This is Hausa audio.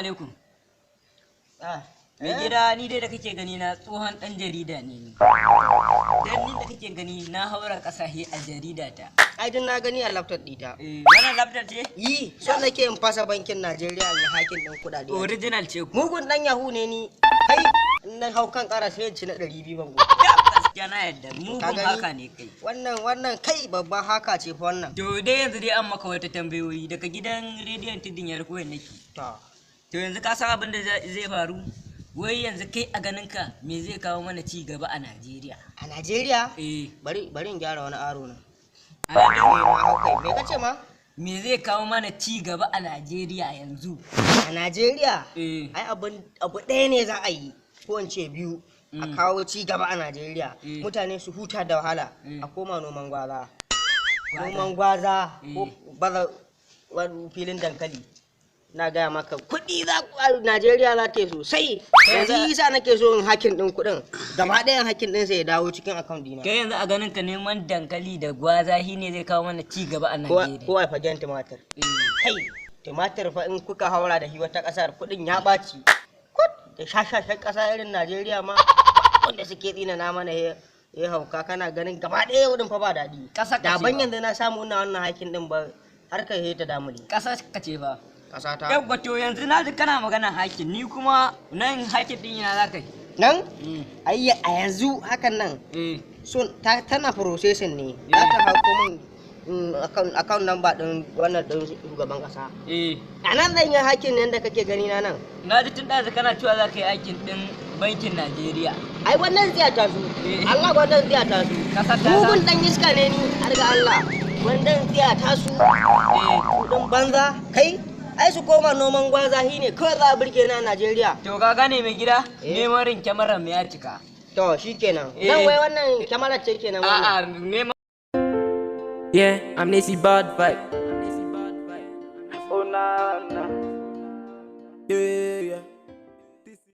Alaikum. Ah, Mai gida, ni dai da kake gani na tsohon dan jarida ne ni. Dan ni da kake gani na haura kasashe a jarida ta. Ai din na gani a laptop ɗita. Eh, wannan laptop ce? Yi, so nake in fasa bankin Najeriya in yi hacking ɗin kuɗaɗe. Original ce ku. Mugun ɗan yahoo ne ni. Kai, in na hau kan ƙara sai in ci na 200 ban gobe. Gaskiya na yadda mugun Ka gani? Haka ne kai. Wannan kai babban haka ce fa wannan. To dai yanzu dai an maka wata tambayoyi daga gidan rediyon Tudun Yarkowa nake. To. To yanzu ka san abin da zai faru? Wai yanzu kai a ganin ka me zai kawo mana ci gaba a Najeriya? A Najeriya? Eh. Bari in gyara wani aro na. A nan Eh, na hau kai. Me kace ma? Me zai kawo mana ci gaba a Najeriya yanzu? A Najeriya? Eh. Ai abu ɗaya ne za a yi, ko in ce biyu. A kawo ci gaba a Najeriya. Mutane su huta da wahala. A koma noman gwaza. Noman gwaza ko baza wani filin dankali. Na gaya maka kuɗi za ku a Najeriya za ta yi sosai. Yanzu yasa nake so in hacking ɗin kuɗin. Gaba ɗayan hacking ɗin sai ya dawo cikin account ɗina. Kai yanzu a ganin ka neman dankali da gwaza shi ne zai kawo mana ci gaba a Ko Najeriya? ko a fagen tumatir. Eh. Kai, tumatir fa in kuka haura da shi wata ƙasar kuɗin ya ɓaci. Kut da shashashen ƙasa irin Najeriya ma wanda suke tsina na mana ya hauka kana ganin gaba ɗaya wurin fa ba daɗi. Ƙasar ka Da ce ban ba. yanzu na samu ina wannan hacking ɗin ba harkar he ta damu ne. Ƙasar ka ce ba. Ƙasa ta. Yawwa, to yanzu na ji kana magana hacking, ni kuma nan hacking din ina za ka yi? Nan? Ai a yanzu hakan nan so tana processing ne. Za ta hauko min account number ɗin wannan ɗin shugaban ƙasa. A nan zan yi hacking nan da kake gani na nan. Na ji tun ɗazu kana cewa za ka yi hacking ɗin bankin Najeriya. Ai wannan ziya ta su. Allah wannan ziya ta su. Kasar ta Mugun dan iska ne ni har ga Allah. Wannan ziya ta su. Kudin banza kai ai su koma noman gwaza shi ne kawai za a burge na Najeriya. To ka gane mai gida? Eh. Memorin kyamarar mu ya cika. To shikenan. Eh. Nan wai wannan kyamarar ce kenan wannan. A'a, neman Yeah, I'm Nisi Bad Vibe. Oh na na. Yeah, yeah.